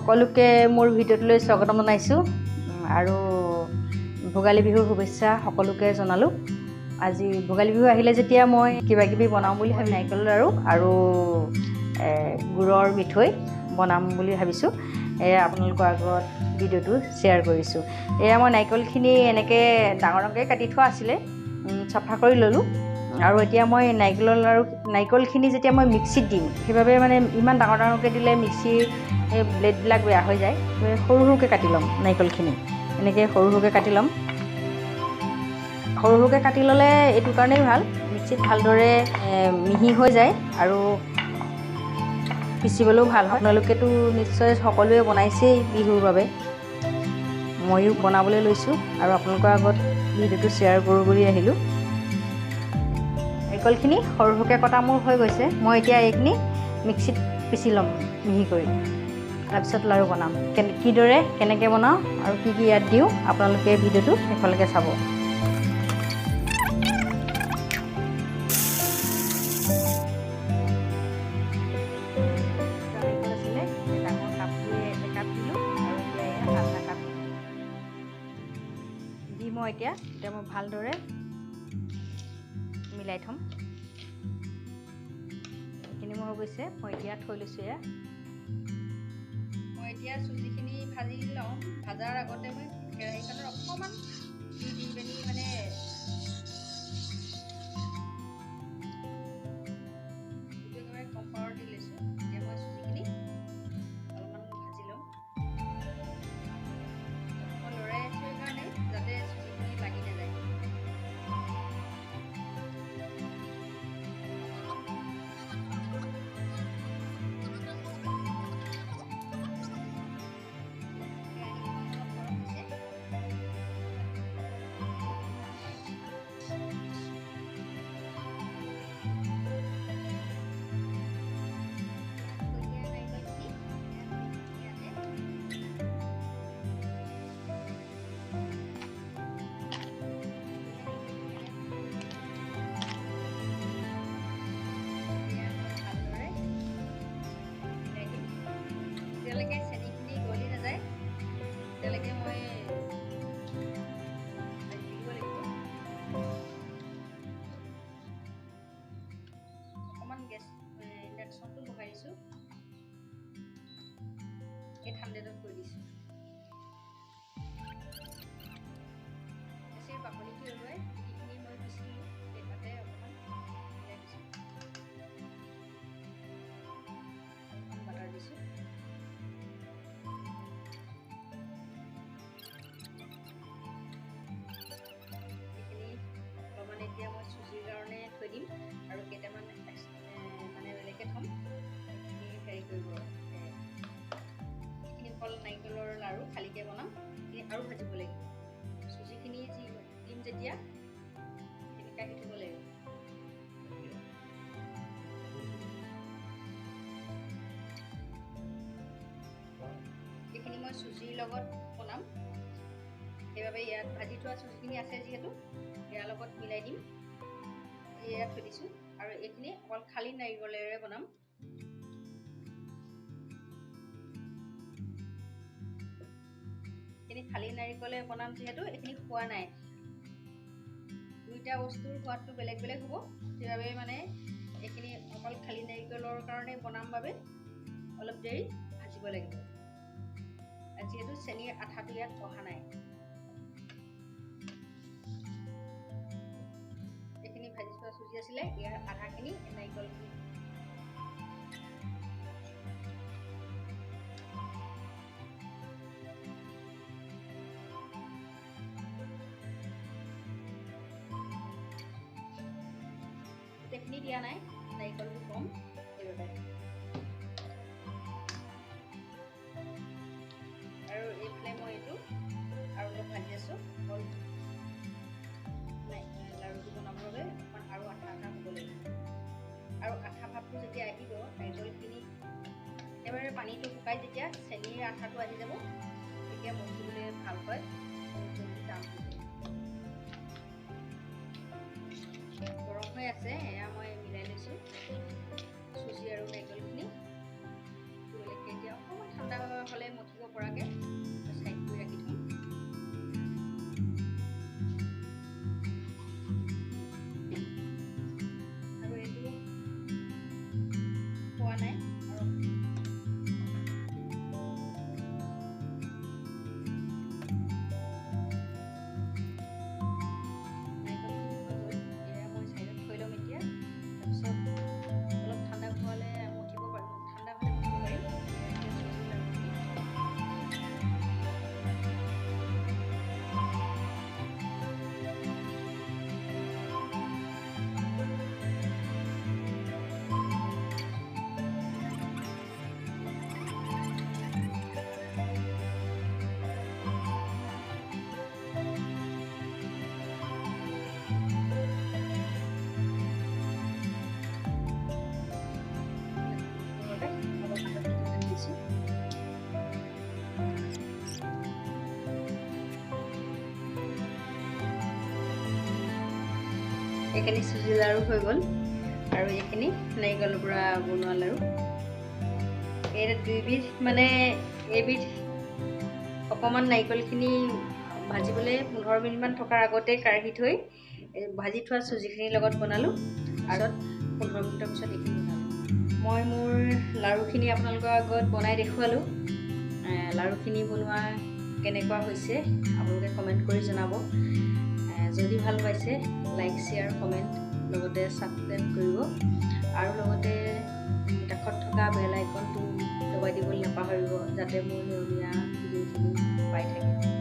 সকলোকে মোৰ ভিডিঅ'টোলৈ স্বাগতম জনাইছোঁ আৰু ভোগালী বিহুৰ শুভেচ্ছা সকলোকে জনালোঁ। আজি ভোগালী বিহু আহিলে যেতিয়া মই কিবা কিবি বনাওঁ বুলি ভাবি নাৰিকল লাড়ু আৰু গুড়ৰ মিঠৈ বনাম বুলি ভাবিছোঁ। এয়া আপোনালোকৰ আগত ভিডিঅ'টো শ্বেয়াৰ কৰিছোঁ। এয়া মই নাৰিকলখিনি এনেকৈ ডাঙৰ ডাঙৰকৈ কাটি থোৱা আছিলে, চাফা কৰি ল'লোঁ। আৰু এতিয়া মই নাৰিকলৰ লাড়ু নাৰিকলখিনি যেতিয়া মই মিক্সিত দিম, সেইবাবে মানে ইমান ডাঙৰ ডাঙৰকৈ দিলে মিক্সিৰ এই ব্লেডবিলাক বেয়া হৈ যায়। সৰু সৰুকৈ কাটি ল'ম নাৰিকলখিনি, এনেকৈ সৰু সৰুকৈ কাটি ল'ম। সৰু সৰুকৈ কাটি ল'লে এইটো কাৰণেই ভাল, মিক্সিত ভালদৰে মিহি হৈ যায় আৰু পিচিবলৈও ভাল হয়। আপোনালোকেতো নিশ্চয় সকলোৱে বনাইছেই বিহুৰ বাবে, ময়ো বনাবলৈ লৈছোঁ আৰু আপোনালোকৰ আগত ভিডিঅ'টো শ্বেয়াৰ কৰোঁ বুলি আহিলোঁ। নাৰিকলখিনি সৰু সৰুকৈ কটা মোৰ হৈ গৈছে। মই এতিয়া এইখিনি মিক্সিত পিচি ল'ম মিহি কৰি, তাৰপিছত লাড়ু বনাম। কিদৰে কেনেকৈ বনাওঁ আৰু কি কি ইয়াত দিওঁ আপোনালোকে ভিডিঅ'টো শেষলৈকে চাব। ডাঙৰ কাপটোৱে একাপ দিলোঁ আৰু এতিয়া আধা কাপ দি মই এতিয়া মই ভালদৰে মিলাই থ'ম। এইখিনি মোৰ হৈ গৈছে, মই এতিয়া থৈ লৈছোঁ। এয়া মই এতিয়া চুজিখিনি ভাজি লওঁ। ভাজাৰ আগতে মই কেৰাহীখনত অকণমান ঘি দি পিনি মানে একেবাৰে কম পাৱাৰত দি লৈছোঁ। এতিয়া মই চুজিখিনি অলপমান ভাজি ল'ম। মই লৰাই আছোঁ সেইকাৰণে যাতে চুজিখিনি লাগি নাযায়। চেনিখিনি গলি নাযায় তেতিয়ালৈকে মই ভাজি থাকিব লাগিব। অকণমান গেছ ইণ্ডাকশ্যনটো বহাই দিছোঁ, 800ত কৰি দিছোঁ। বেছি বাকলিটো এৰুৱাই গুটিখিনি মই পিচি দিলোঁ, তাতে অকণমান মিলাই দিছোঁ, অকণমান বাটাৰ দিছোঁ। এতিয়া মই চুজিৰ কাৰণে থৈ দিম আৰু কেইটামান মানে বেলেগকৈ থ'ম। এইখিনি হেৰি কৰিব, এইখিনি অকল নাৰিকলৰ লাড়ু খালীকৈ বনাম, এইখিনি আৰু ভাজিব লাগিব। চুজিখিনি যি দিম যেতিয়া সেইখিনি কাঢ়ি থ'ব লাগিব। এইখিনি মই চুজিৰ লগত বনাম, সেইবাবে ইয়াত ভাজি থোৱা চুজিখিনি আছে যিহেতু ইয়াৰ লগত মিলাই দিম। এয়া থৈ দিছোঁ আৰু এইখিনি অকল খালী নাৰিকলেৰে বনাম। এইখিনি খালী নাৰিকলে বনাম যিহেতু এইখিনি খোৱা নাই, দুইটা বস্তুৰ সোৱাদটো বেলেগ বেলেগ হ'ব, সেইবাবে মানে এইখিনি অকল খালী নাৰিকলৰ কাৰণে বনাম বাবে অলপ দেৰি ভাজিব লাগিব, যিহেতু চেনিৰ আঠাটো ইয়াত অহা নাই। এইখিনি ভাজি থোৱা চুজি আছিলে, ইয়াৰ আধাখিনি নাৰিকলখিনি গোটেইখিনি দিয়া নাই, নাৰিকলটো কম সেইবাবে। আৰু এইফালে মই এইটো আৰু অলপ ভাজি আছোঁ। অকল লাড়ুটো বনাবৰ বাবে অকণমান আৰু আঠা আঠা হ'ব লাগিব। আৰু আঠা ভাৱটো যেতিয়া আহিব, নাৰিকলখিনি একেবাৰে পানীটো শুকাই যেতিয়া চেনিৰ আঠাটো আহি যাব, তেতিয়া মচিবলৈ ভাল হয়, জলদি টান হৈ যায়। গৰম হৈ আছে, এয়া মই মিলাই লৈছোঁ চুজি আৰু নাৰিকলখিনি। বেলেগকৈ এতিয়া অকণমান ঠাণ্ডা হ'লে এইখিনি চুজি লাড়ু হৈ গ'ল আৰু এইখিনি নাৰিকলৰ পৰা বনোৱা লাড়ু। এই দুইবিধ মানে এইবিধ অকণমান নাৰিকলখিনি ভাজিবলৈ 15 মিনিটমান থকাৰ আগতে কাঢ়ি থৈ ভাজি থোৱা চুজিখিনিৰ লগত বনালোঁ, আৰু 15 মিনিটৰ পিছত এইখিনি বনালোঁ। মই মোৰ লাড়ুখিনি আপোনালোকৰ আগত বনাই দেখুৱালোঁ। লাড়ুখিনি বনোৱা কেনেকুৱা হৈছে আপোনালোকে কমেণ্ট কৰি জনাব। যদি ভাল পাইছে লাইক, শ্বেয়াৰ, কমেণ্ট, লগতে ছাবস্ক্ৰাইব কৰিব আৰু লগতে কাষত থকা বেল আইকনটো দবাই দিবলৈ নাপাহৰিব, যাতে মোৰ নিয়মীয়া ভিডিঅ'খিনি পাই থাকে।